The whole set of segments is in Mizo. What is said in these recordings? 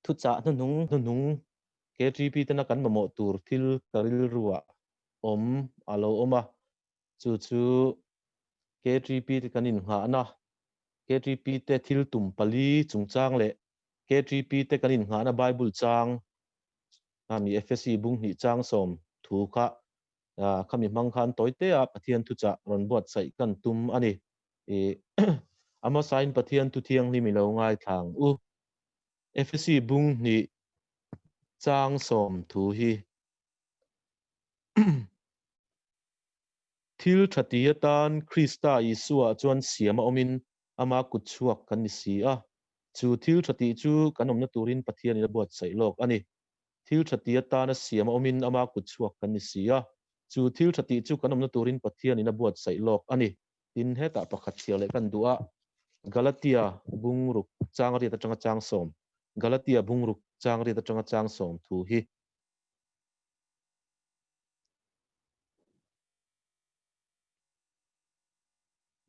Thuchah hnuhnung hnuhnung KTP tena kan mamawh tur thil ka rilruah awm a lo awm a, chu chu KTP te kan innghahna, KTP te thil tum pali chungchang leh KTP te kan innghahna Bible chang ami Efesi bung hnih chang sawm thu kha khami hmang khan tawite a Pathian thuchah rawn buatsaih kan tum a ni. I a hmasain Pathian thu thianghlim i lo ngaithla ang u. Efesi bung hnih chang sawm thu hi thil tha ti atan Krista Isua chuan siam a awmin ama kut chhuak kan ni si a. Chu thil tha tih chu kan awmna turin Pathianin a buatsaih lawk a ni. Thil tha ti atana siam a awmin ama kut chhuak kan ni si a, chu thil tha tih chu kan awmna turin Pathianin a buatsaih lawk a ni. Tin, hetah pakhat chhiar leh kan duh a, Galatia bungruk chang riat atanga chang sawm, Galatia bungruk chang riat atanga chang sawm thu hi.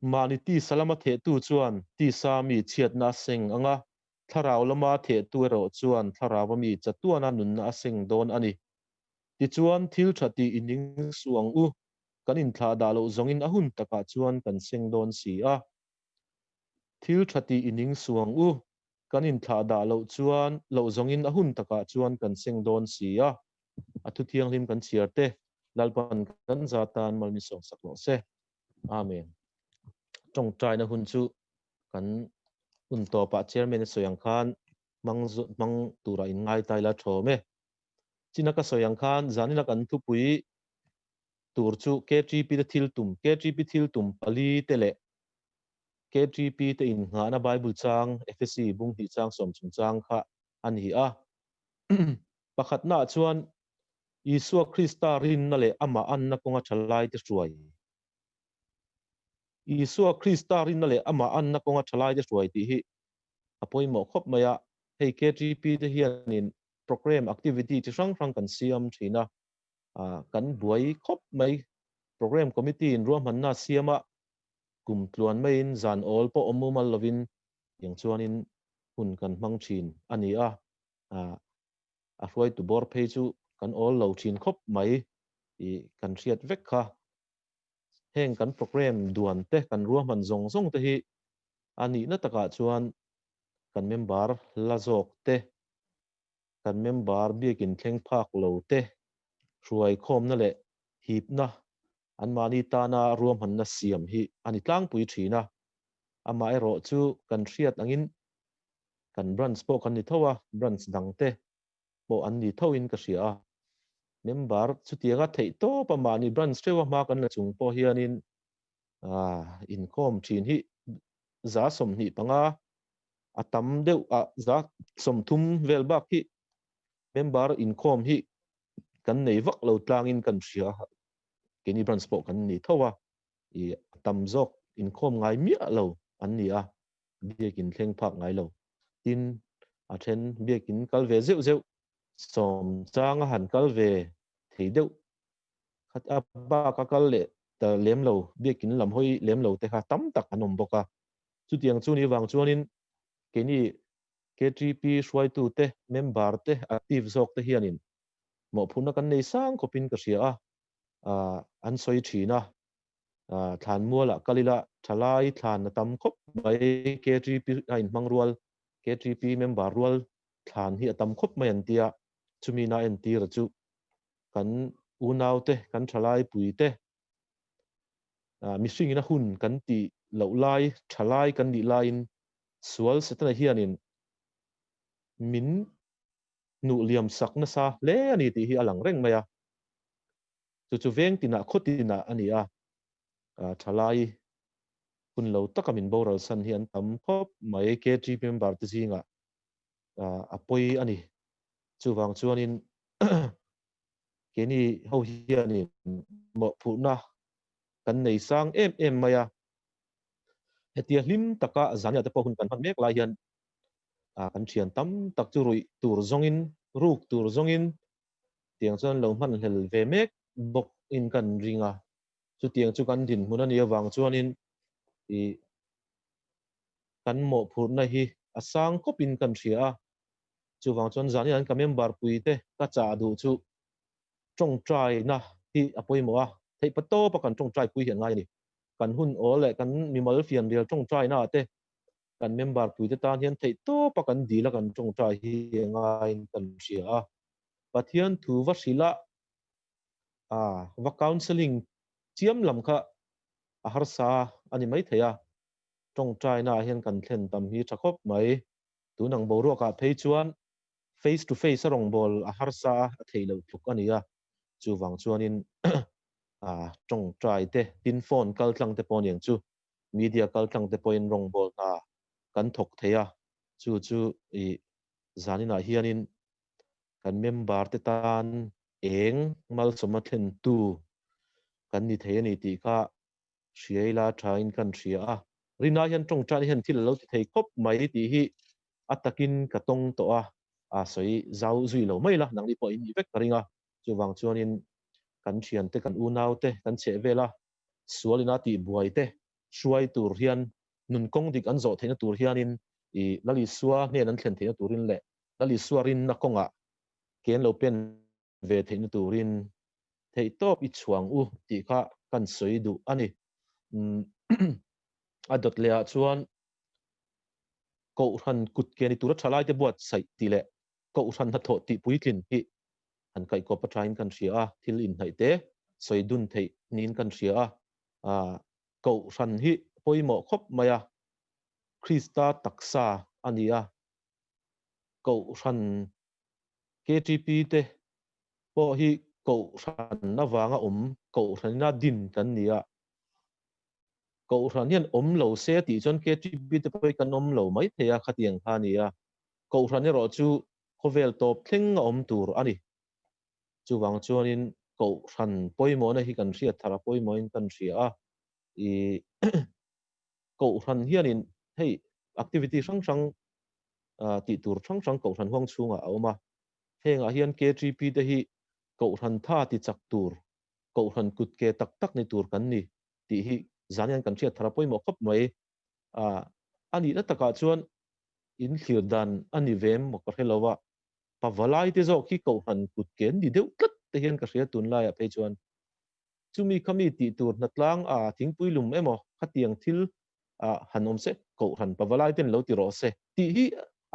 Mahni tisa lama thehtu chuan tisa mi chhiatna a seng ang a, Thlarau lama thehtu erawh chuan thlarau ami chatuana nunna a seng dawn a ni. Tichuan, thil tha tih i ning suh ang u, kan inthlah dah loh zawngin a hun takah chuan kan seng dawn si a. Thil tha tih i ning suh ang u, kan inthlah dah loh chuan loh zawngin a hun takah chuan kan seng dawn si a. A thu thianghlim kan chhiar te, Lalpan kan za tan mal min sawmsak rawh se. Amen. Tawngtaina hun chu kan hun tawpah chairman a sawi ang khan hmang hmang turah in ngai ta ila thawm e. China ka sawi ang khan zanina kan thupui tur chu KTP te thil tum, KTP thil tum pali te leh KTP te innghahna Bible chang Efesi bung hnih chang sawm chungchang kha a ni a. Pakhatnaah chuan Isua Krista rinna leh amah anna kawnga thalaite hruai. Isua Krista rinna leh amah anna kawnga thalaite hruai tih hi a pawimawh khawp mai a. Hei KTP te hianin program activity chi hrang hrang kan siam thin a, kan buai khawp mai. Program committee in ruahmanna a siam a, kum tluan maiin zan awl pawh awm mumal lovin tiang chuanin hun kan hmang thin a ni a. A hruaitu bawr phei chu kan awl lo thin khawp mai tih kan hriat vek kha. Heng kan program duan te, kan ruahman zawng zawng te hi a nihna takah chuan kan member la zawk te, kan member biakin thleng phak lo te hruai khawmna leh hipna anmahni tana ruahmanna siam hi a ni tlangpui thin a. Amaherawhchu kan hriat angin Kan branch pawh kan ni tho a, branch dang te pawh an ni tho in ka hria a. Member chutianga theih tawp a mahni branch theuh a hma kan la chung pawh hianin inkhawm thin hi 25 a tam deuh a 30 vel bak hi member inkhawm hi kan nei vak lo tlangin kan hria a, keini branch pawh kan ni tho a, i a tam zawk inkhawm ngai miah lo an ni a. Biakin thleng phak ngai lo. Tin, a then biakin kal ve zeuh zeuh, sawm chang a han kal ve thei deuh khat a bak a kal leh ta lem lo, biakin lam hawi lem lo te kha tam tak an awm bawk a. Chutiang chu ni vang chuanin keini KTP hruaitu te, member te, active zawk te hianin mawhphurhna kan nei sang khawpin ka hria a, an sawi thin a. Thlan mualah kal ila thalai thlan a tam khawp mai KTP a inhmang rual KTP member rual thlan hi a tam khawp mai an tia chumi na entir a chu kan unau te kan thalai pui te mihring in a hun kan tih loh lai thalai kan nih laiin sual setana hianin min hnuh liam sak nasa hle a ni tih hi a lang reng mai a. Chu chu veng tinah khaw tinah a ni a, thalai hun lo taka min boral san hi an tam khawp mai. KTP member te zingah a pawi a ni. Chuvang chuanin keini ho hianin mawhphurhna kan nei sang em em mai a. Hetia hlim taka zaniah te pawh hun kan hman mek lai hian kan thian tam tak chu ruih tur zawngin, ruk tur zawngin Tiang chuan lo hmanhlel ve mek bawk in kan ring a, chutiang chu kan dinhmun a nih avang chuanin ih kan mawhphurhna hi a sang khawpin kan hria a. Chuvang chuan zan hian ka member pui te ka chah duh chu tawngtaina hi a pawimawh a, theih patawpa kan tawngtai pui hi an ngai a ni. Kan hun awl leh kan mimal fianrial tawngtaina ah te kan member pui te tan hian theih tawpa kan dil a kan tawngtai hi a ngaiin kan hria a. Pathian thu va hrilh a, va counselling chiam lam kha a harsa a ni maithei a, tawngtaina ah hian kan thlen tam hi tha khawp mai. Tun ang boruakah phei chuan face to face a rawngbâwl a harsa a, a theih loh tluk a ni a. Chuvang chuanin tawngtai te, tin phone kal tlang te pawh aniang chu, media kal tlang te pawhin rawngbâwl hna kan thawk thei a. Chu chu i zaninah hianin kan member te tan eng malsawmna thlentu kan ni thei a ni tih kha hria ila thain kan hria a. Rina hian tawngtai hian thil a lo ti thei khawp mai tih hi a takin ka tawng tawh a, a sawi zau zui lo mai la, nangni pawh in nih vek ka ring a. Chuvang chuanin kan thiante, kan unaute, kan chheh vela sual ina tih buai te hruai tur hian nun kawng dik an zawh theihna tur hianin i Lal Isua hnen an thlen theihna turin leh Lal Isua rinna kawngah ke an lo pen ve theihna turin theihtawp i chhuang u tih kha kan sawi duh a ni. A dawt leh ah chuan Kohhran kut ke ni tura thalaite buatsaih tih leh Kohhran hnathawh tih puitlin hi han kaihkawp atangin kan hria a, thil inhnaih te sawi dun theih niin kan hria a. Kohhran hi pawimawh khawp mai a, Krista taksa a ni a, Kohhran KTP te pawh hi Kohhran avanga awm, Kohhranina din kan ni a. Kohhran hian awm lo se tih chuan KTP te pawh hi kan awm lo mai thei a, khatiang kha a ni a. Kohhran erawh chu khawvel tawp thleng a awm tur a ni. Chuvang chuanin Kohhran pawimawhna hi kan hriat thar a pawimawhin kan hria a. I Kohhran hianin hei activity hrang hrang tih tur hrang hrang Kohhran huang chhungah a awm a. Hengah hian KTP te hi Kohhran tha ti chak tur, Kohhran kut ke tak tak ni tur kan ni tih hi zan hian kan hriat thar a pawimawh khawp mai. A nihna takah chuan in thlir dan a ni ve em maw ka hre lo a, pavalai te zawk hi Kohhran kut ke an ni deuh tlat te hian ka hria tunlaiah phei chuan. Chumi kha mi tih tur hnatlang a thingpui lum emaw khatiang thil ah han awm se, Kohhran pavalai ten lo ti rawh se tih hi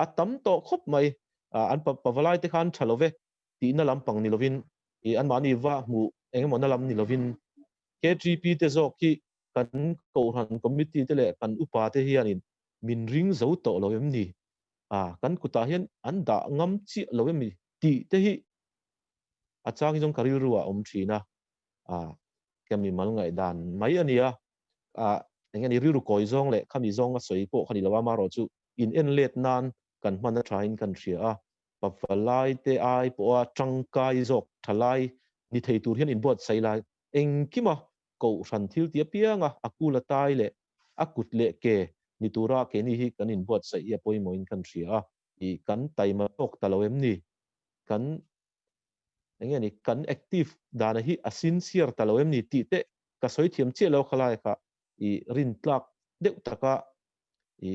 a tam tawh khawp mai. An pavalai te khan tha lo ve tihna lampang ni lovin ih anmahni va hmuh eng emaw na lam ni lovin KTP te zawk hi kan Kohhran committee te leh kan upa te hianin min ring zo tawh lo em ni? Kan kutah hian an dah ngam chiah lo em ni tih te hi a chang hi zawng ka rilru ah a awm thin a, ka mimal ngaihdan mai a nia, eng nge ni rilru kawi zawng leh khami zawng a sawi pawh kha ni lo a, amaherawh chu in en let nan kan hman a thain kan hria a, pavalai te ai pawha tangkai zawk thalai ni thei tur hian inbuatsaih lai engkima kohhran thil ti apianga a kul a tai leh a kut leh ke ni tura keini hi kan inbuatsaih hi a pawimawhin kan hria a, i kan taima tawk ta lo em ni? Kan eng nge ni kan active dana hi a sincere ta lo em ni tih te ka sawi thiam chiah lo khalai kha i rin tlak deuh taka i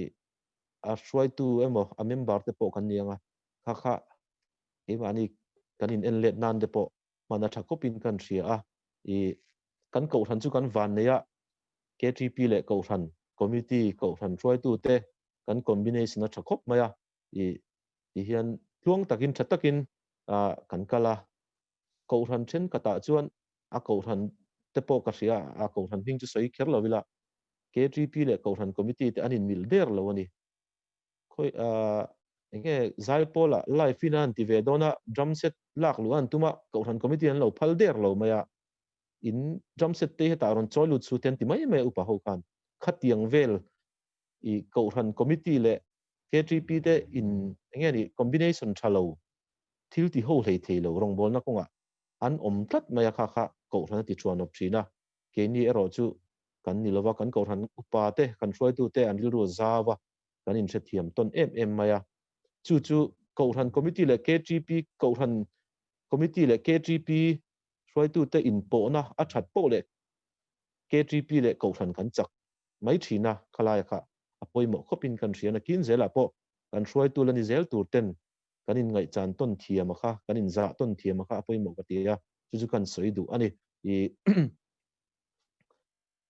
a hruaitu emaw a member te pawh kan ni anga kha kha keimahni kan in en let nan te pawh hman a tha khawpin kan hria a i kan kohhran chu kan van nei a KTP leh kohhran committee kohhran hruaitu te kan combination a tha khawp mai a i ti hian tluang takin tha takin kan kal a, Kohhran thenkhatah chuan a Kohhran te pawh ka hria a, Kohhran hming chu sawi kher lo ila, KTP leh Kohhran Committee te an inmil der lo a ni. Khawi enge Zaipawlah live in a han ti ve dawn a, drum set lak luh a han tum a, Kohhran Committee an lo phal der lo mai a, in drum set te hi hetah rawn chawi lut su te an ti mai mai a upa ho khan, khatiang vel i Kohhran Committee leh KTP te in enge ni combination tha lo thil ti ho hlei thei lo rawngbawlna kawngah an awm tlat mai a kha kha Kohhran a ti thuan awp thin a, keini erawh chu kan ni lova kan Kohhran upa te kan hruaitu te an rilru a zau a kan inhrethiam tawn em em mai a, chu chu Kohhran Committee leh KTP Kohhran Committee leh KTP hruaitu te inpawhna a that poh leh KTP leh Kohhran kan chak mai thin a, khalaia kha a pawimawh khawpin kan hria. Nakin zelah pawh kan hruaitu la ni zel tur ten kan inngaihchan tawn thiam a kha, kan inzah tawn thiam a kha a pawimawh ka ti a, chu chu kan sawi duh a ni. I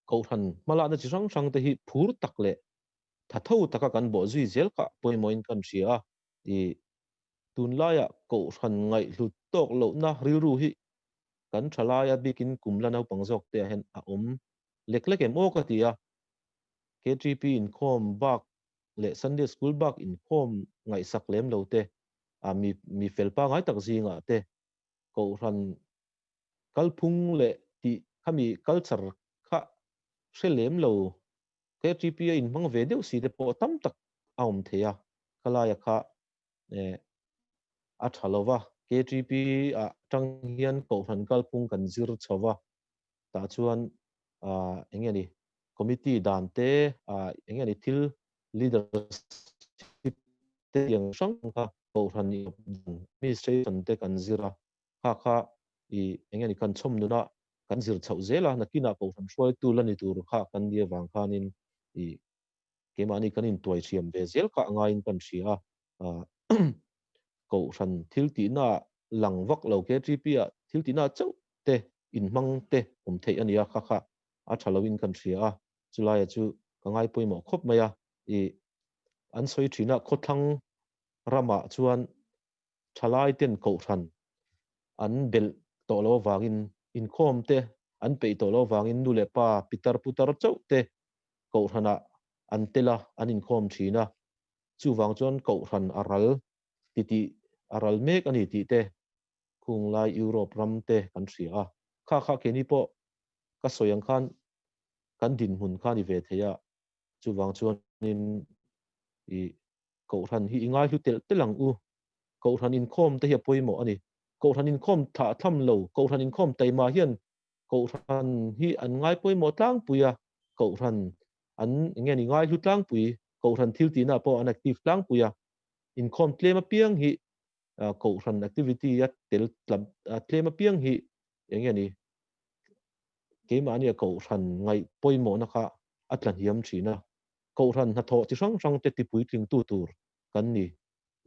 Kohhran hmalakna chi hrang hrang te hi phur tak leh thatho taka kan bawh zui zel kha pawimawhin kan hria a. I tunlaia Kohhran ngaihhlut tawk lohna rilru hi kan thalaia bikin kum la naupang zawk te ah hian a awm lek lek em aw ka ti a. KTP inkhawm bak leh Sunday School bak inkhawm ngaihsak lem lo te, mi mi fel pangai tak zingah te Kohhran kalphung leh tih khami culture kha hre lem lo KTP a inhmang ve deuh si te pawh tam tak a awm thei a, khalaia kha a tha lo va, KTP ah tang hian Kohhran kalphung kan zir chho va, tah chuan eng nge ni committee dan te eng nge ni thil leadership te tiang hrang kha Kohhran administration te kan zir a, kha kha i eng nge ni kan chhawm nuna kan zir chhoh zel a, nakinah Kohhran hruaitu la ni tur kha kan nia vang khanin i keimahni kan intuai thiam ve zel kha a ngaiin kan hria a, Kohhran thil tihna lang vak lo KTP ah thil tihna chauh te inhmang te awm theih a nia, kha kha a tha loin kan hria a, chulaia chu ka ngai pawimawh khawp mai a, i an sawi thin a khawthlang ramah chuan thalai ten Kohhran an belh tawh lo avangin inkhawm te an peih tawh lo avangin nu leh pa pitar putar chauh te Kohhranah an tel a, an inkhawm thin a, chuvang chuan Kohhran a ral titih a ral mek a ni tih te khung lai Europe ram te kan hria a, kha kha keini pawh ka sawi ang khan kan dinhmun kha ni ve thei a, chuvang chuanin i Kohhran hi i ngaihlu telh telh ang u. Kohhran inkhawm te hi a pawimawh a ni. Kohhran inkhawm thlah tham lo, Kohhran inkhawm taima hian Kohhran hi an ngai pawimawh tlangpui a, Kohhran an eng nge ni ngaihlu tlangpui, Kohhran thil tihna pawh an active tlangpui a, inkhawm tlem apiang hi Kohhran activity a tel tlem apiang hi eng nge ni keimahnia Kohhran ngaih pawimawhna kha a tla hniam thin a, Kohhran hnathawh chi hrang hrang te tipuitlingtu tur kan ni.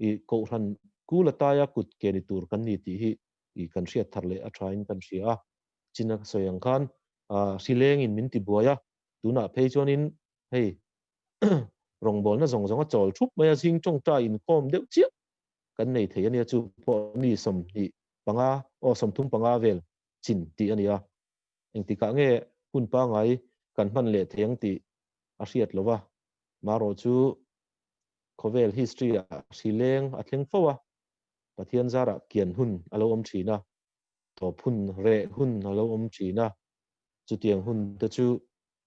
I Kohhran kul ataia kut ke ni tur kan ni tih hi i kan hriat thar leh a thain kan hria a. China ka sawi ang khan hrilengin min ti buai a, tunah phei chuanin hei rawngbawlna zawng zawng a chawl thup mai a, zing tawngtai inkhawm deuh chiah kan nei thei a nia, chu pawh mi 25 aw 35 vel chin tih a ni a. Engtikah nge hun pangai kan hman leh thei ang tih a hriat lo va, marawh chu khawvel history ah hrileng a thleng fo a, Pathian zarah kian hun a lo awm thin a, tawp hun reh hun a lo awm thin a, chutiang hun te chu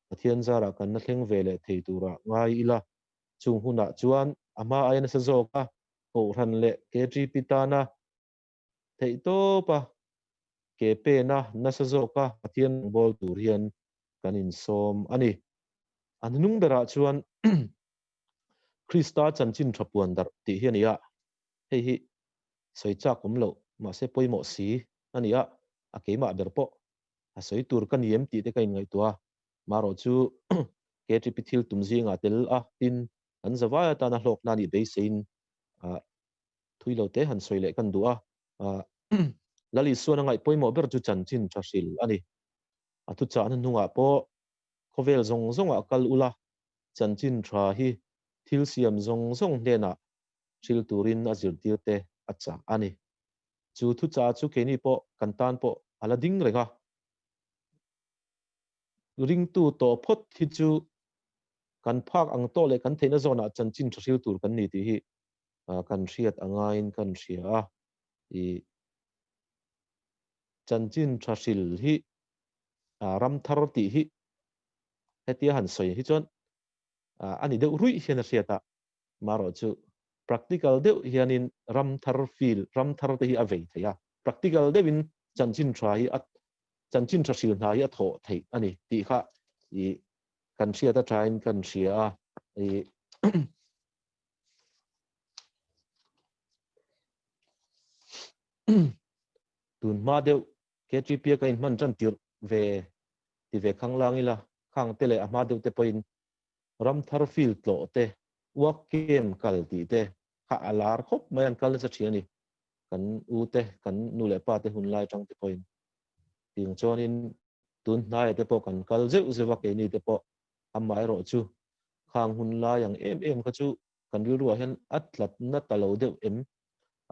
Pathian zarah kan la thleng ve leh thei turah ngai ila, chung hunah chuan a hma aia nasa zawka Kohhran leh KTP tana theihtawpa ke pena nasa zawka Pathian rawngbâwl tur hian kan insawm a ni. A hnung berah chuan Krista chanchin tha puan darh tih hi a ni a, hei hi sawi chak awm loh mahse pawimawh si a ni a, a keimah ber pawh a sawi tur ka ni em tih te ka inngaihtuah a, marawh chu KTP thil tum zingah tel a tin kan zavai atana hlawkna a nih beiseiin thui lo te han sawi leh kan duh a, Lal Isuan a ngaih pawimawh ber chu chanchin tha hril a ni. A thuchahna hnungah pawh khawvel zawng zawngah kal ula, chanchin tha hi thil siam zawng zawng hnenah hril turin a zirtirte a chah a ni. Chu thuchah chu keini pawh kan tan pawh a la ding reng a. Ringtu tawh phawt hi chu kan phak ang tawh leh kan theihna zawnah chanchin tha hril tur kan ni tih hi kan hriat a ngaiin kan hria a, i chanchin tha hril hi ram thar tih hi hetia han sawi hi chuan a ni deuh ruih hian a hriat a, marawh chu practical deuh hianin ram thar feel ram thar te hi a vei thei a, practical deuhin chanchin tha hi a chanchin tha hril hna hi a thawh theih a ni tih kha i kan hriat a thain kan hria a, i Tun hma deuh KTP a ka inhman tan tirh ve ti ve khang lang ila, khang te leh a hma deuh te pawhin Ramthar field tlawh te, work camp kal tih te kha a lar khawp mai an kal nasa thin a ni. Kan u te, kan nu leh pa te hun lai atang te pawhin. Tiang chuanin tun hnaiah te pawh kan kal zeuh zeuh a keini te pawh amaherawh chu khang hun lai ang em em kha chu kan rilruah hian a tlatna ta lo deuh em?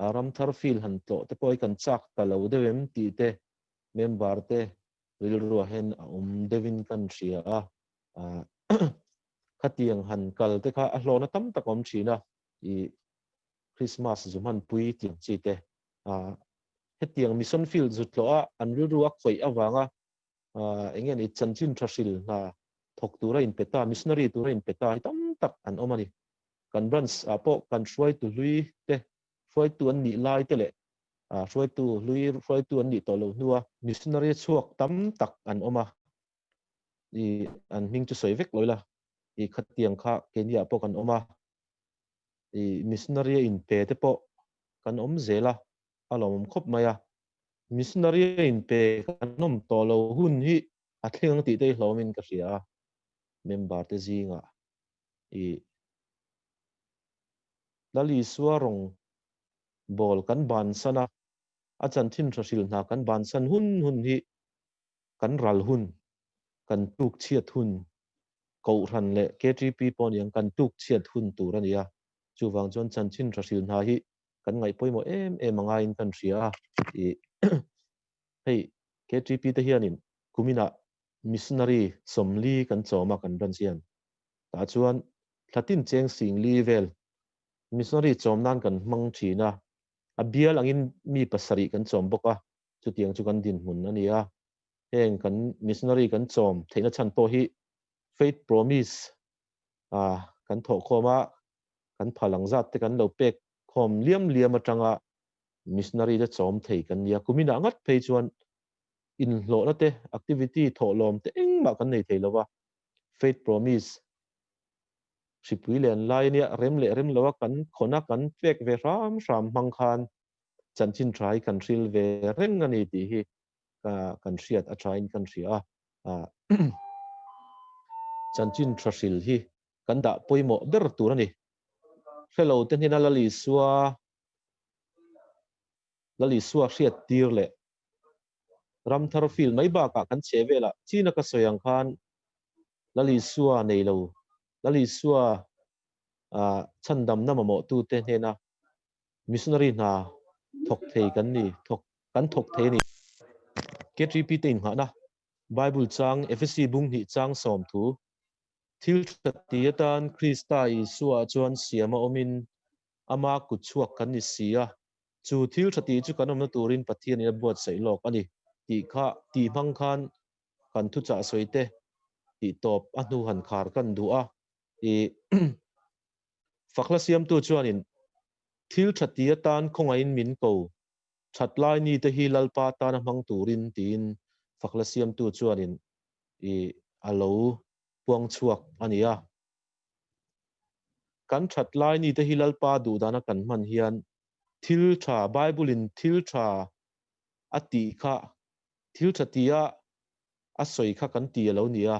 A ramthar field han tlawh te pawh hi kan chak ta lo deuh em tih te member te rilruah hian a awm deuhin kan hria a. Khatiang han kal te kha a hlawhna tam tak a awm thin a, i Christmas zu hmanpui tih ang chi te. Hetiang mission field zu tlawh a an rilru a khawih avanga eng nge ni chanchin tha hril hna thawk tura inpe ta, missionary tura inpe ta hi tam tak an awm a ni. Kan branch ah pawh kan hruaitu hlui te, hruaitu an nih lai te leh hruaitu hlui hruaitu an nih tawh loh hnua missionary chhuak tam tak an awm a, i an hming chu sawi vek lo ila, i khatiang kha keini ah pawh kan awm a, i missionary a inpe te pawh kan awm zel a, a lawmawm khawp mai a. Missionary a inpe kan awm tawh lo hun hi a thleng ang tih te hi hlawmin ka hria a, member te zingah i Lal Isua rawng bawl kan bansan a, a chanchin tha hril hna kan bansan hun hun hi kan ral hun, kan tuk chhiat hun, Kohhran leh KTP pawh ni ang kan tuk chhiat hun tur a ni a, chuvang chuan chanchin tha hril hna hi kan ngaih pawimawh em em angaiin kan hria a, i hei KTP te hianin kuminah missionary 40 kan chawm a kan branch hian tah chuan thlatin cheng singli vel missionary chawm nan kan hmang thin a, a bial angin mi 7 kan chawm bawk a, chutiang chu kan dinhmun a ni a, heng kan missionary kan chawm theihna chhan pawh hi faith promise a kan thawhkhawm a, kan phal ang zat te kan lo pek khawm liam liam atanga missionary te chawm thei kan nia. Kuminah ngat phei chuan inhlawhna te, activity thawhlawm te engmah kan nei thei lova, faith promise hripui len lai ania rem leh rem loa kan khawna kan pek ve hram hram hmang khan chanchin tha hi kan hril ve reng a ni tih hi kan hriat a thain kan hria a. Chanchin tha hril hi kan dah pawimawh ber tur a ni. Hrelo te hnena Lal Isua Lal Isua hriat tir leh Ramthar field mai bakah kan chhe velah china ka sawi ang khan Lal Isua nei lo, Lal Isua chhandamna mamawhtute hnena missionary hna thawk thei kan ni, thawk kan thawk thei a ni. KTP te inngahna Bible chang Efesi bung hnih chang 10 Thil tha ti atan Krista Isua chuan siam a awmin ama kut chhuak kan ni si a, chu thil tha tih chu kan awmna turin Pathianin a buatsaih lawk a ni tih kha tih hmang khan kan thuchah sawi te tih tawp a hnu han khar kan duh a. I Fakhla siamtu chuanin thil tha ti atan khawngaihin min ko, that lai ni te hi Lalpa tana hmang turin tiin fakhla siamtu chuanin i a lo puang chhuak a ni a. Kan that lai ni te hi Lalpa duhdana kan hman hian thil tha, Bible in thil tha a tih kha, thil tha tia a sawi kha kan ti a lo ni a.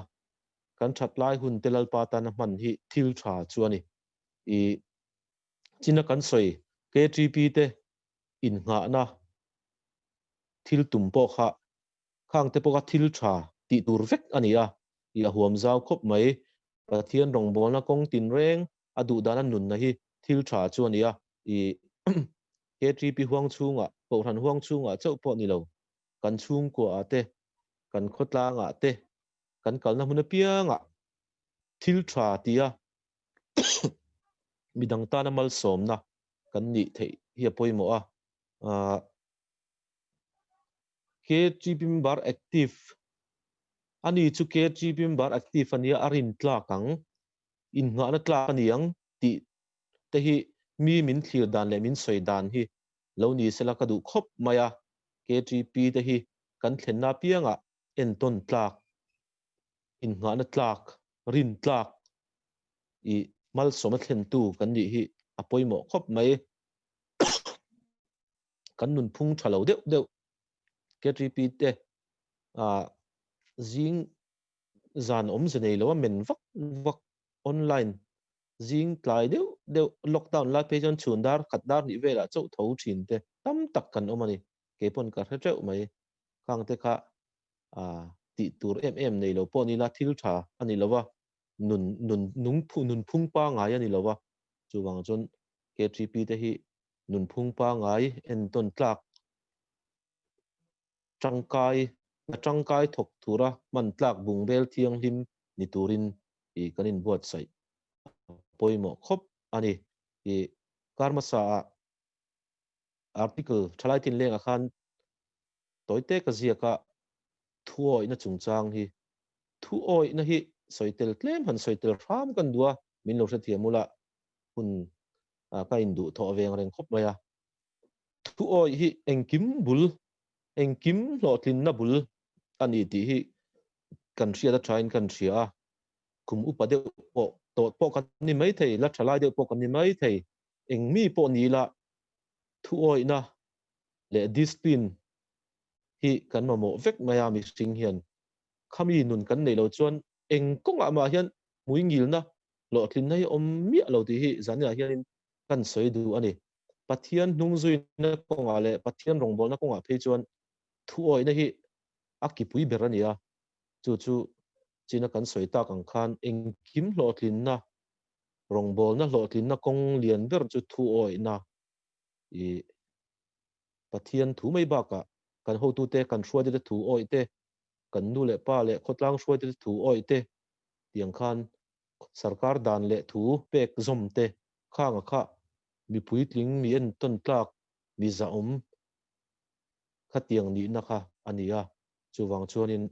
Kan that lai hun te Lalpa tana hman hi thil tha chu a ni. I china kan sawi KTP te innghahna thil tum pawh kha khang te pawh kha thil tha tih tur vek a ni a, i a huam zau khawp mai. Pathian rawngbawlna kawng tinreng a duh dana nunna hi thil tha chu a ni a, i KTP huang chhungah, Kohhran huang chhungah chauh pawh ni lo, kan chhungkuaah te, kan khawtlangah te, kan kalna hmun apiangah thil tha tia midang tana malsawmna kan nih theih hi a pawimawh a. KTP member active ani chu KTP member active ania a rin tlak ang, innghahna tlak a ni ang tih te hi mi min thlir dan leh min sawi dan hi lo ni sela ka duh khawp mai a. KTP te hi kan thlenna apiangah entawn tlak, innghahna tlak, rin tlak i malsawmna thlentu kan nih hi a pawimawh khawp mai. Kan nunphung tha lo deuh deuh KTP te zing zan awmze nei lo a men vak vak online. Zing tlai deuh deuh lockdown lai phei chuan chhun dar khat dar hnih velah chauh tho thin te tam tak kan awm a ni. Keipawn ka hre teuh mai. Khang te kha tih tur em em nei lo pawh ni la thil tha a ni lo va, nun nun nung nunphung pangngai a ni lo va. Chuvang chuan KTP te hi nunphung pangngai entawn tlak tangkai hna tangkai thawk tura hman tlak bungbel thianghlim ni turin i kan inbuatsaih a pawimawh khawp a ni. I kar hmasa ah article thalai tinlengah khan tawite ka ziak a, thuawihna chungchang hi thuawihna hi sawi tel tlem han sawi tel hram kan duh a, min lo hrethiam ula hun ka induhthawh veng reng khawp mai a. Thuawih hi engkim bul, engkim hlawhtlinna bul a ni tih hi kan hriat a thain kan hria a, kum upa deuh pawh tawh pawh kan ni maithei, la tha lai deuh pawh kan ni maithei, eng mi pawh ni ila thuawihna leh discipline hi kan mamawh vek mai a mihring hian. Khami nun kan neih loh chuan eng kawngah mah hian hmuingilna hlawhtlinna hi awm miah lo tih hi zaniah hianin kan sawi duh a ni. Pathian hnungzuina kawngah leh Pathian rawngbawlna kawngah phei chuan thuawihna hi a kipui ber a ni a, chu chu china kan sawi tak ang khan engkim hlawhtlinna, rawngbawlna hlawhtlinna kawng lian ber chu thuawihna i Pathian thu mai bakah kan hotute, kan hruaitute thu awih te, kan nu leh pa leh khawtlang hruaitute thu awih te tiang khan sarkar dan leh thu pek zawm te khanga kha mi puitling, mi entawn tlak, mi zahawm khatiang nihna kha a ni a. Chuvang chuanin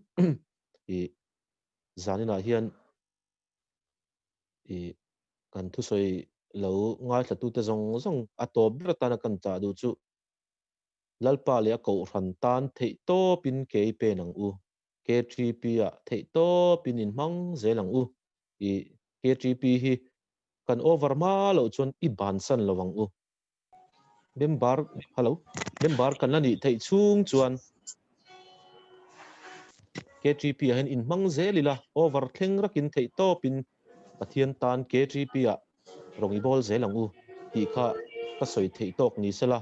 i zaninah hian i kan thusawi lo ngaithlatute zawng zawng a tawp ber atana kan chah duh chu Lalpa leh a Kohhran tan theihtawpin ke i pen ang u. KTP-ah theihtawpin inhmang zel ang u. I KTP hi kan over hma loh chuan i bansan lo ang u. Member, hello, member kan la nih theih chhung chuan KTP-ah hian inhmang zel ila, over thleng rakin theihtawpin Pathian tan KTP-ah rawn i bawl zel ang u tih kha ka sawi theih tawk ni sela,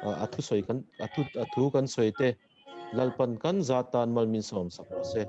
a thusawi kan, a thu, a thu kan sawi te Lalpan kan zat tan mal min sawm sak rawh se.